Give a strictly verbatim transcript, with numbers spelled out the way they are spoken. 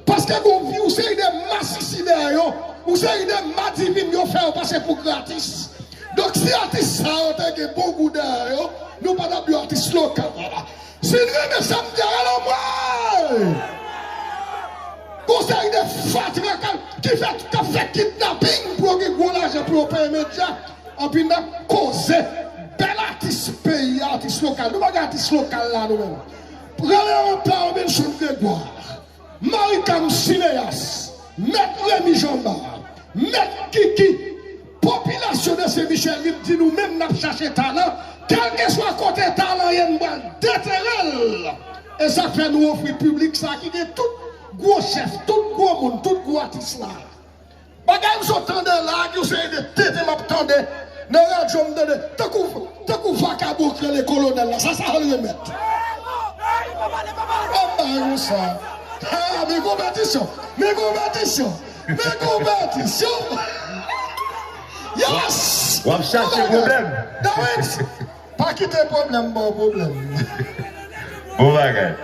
Paske gon yon seri de masisi dèyè yo, yon seri de madivin yo fè yo pase pou gratis. Donk, si atis sa yo te gen bon gou dèyè yo, nou pa t ap di yo atis lokal. Si n renmen sa m di a, rele mwen! Gon seri de fatra k ap, ki fè, k ap fè kidnaping pou yo gen gwo lajan pou yo peye medya. Anpi n ap koze bèl atis peyi a, atis lokal. Nou pa gen atis lokal la, nou menm. Rele yon Robinson Grégoire. Maricam Cinéas, Mèt Remy Jamba, Mèt Kiki, popilasyon de Sen Michèl, li di nou menm n ap chache talan, kèlkeswa kote talan ye, n pral detere l. E sa fè nou ofri piblik sa ki gen tout gwo chèf, tout gwo moun, tout gwo atis la. Bagay m sot tande la, ak yon seri de tenten m ap tande nan radyo, m tande tankou, tankou vakabon k rele kolonèl la. Sa, sa al remèt. Anba yon sa. Ah, men konpetisyon. Men konpetisyon. Men konpetisyon. Yes! W ap chache pwoblèm. Dawens, pa kite pwoblèm ba w pwoblèm. Bon bagay.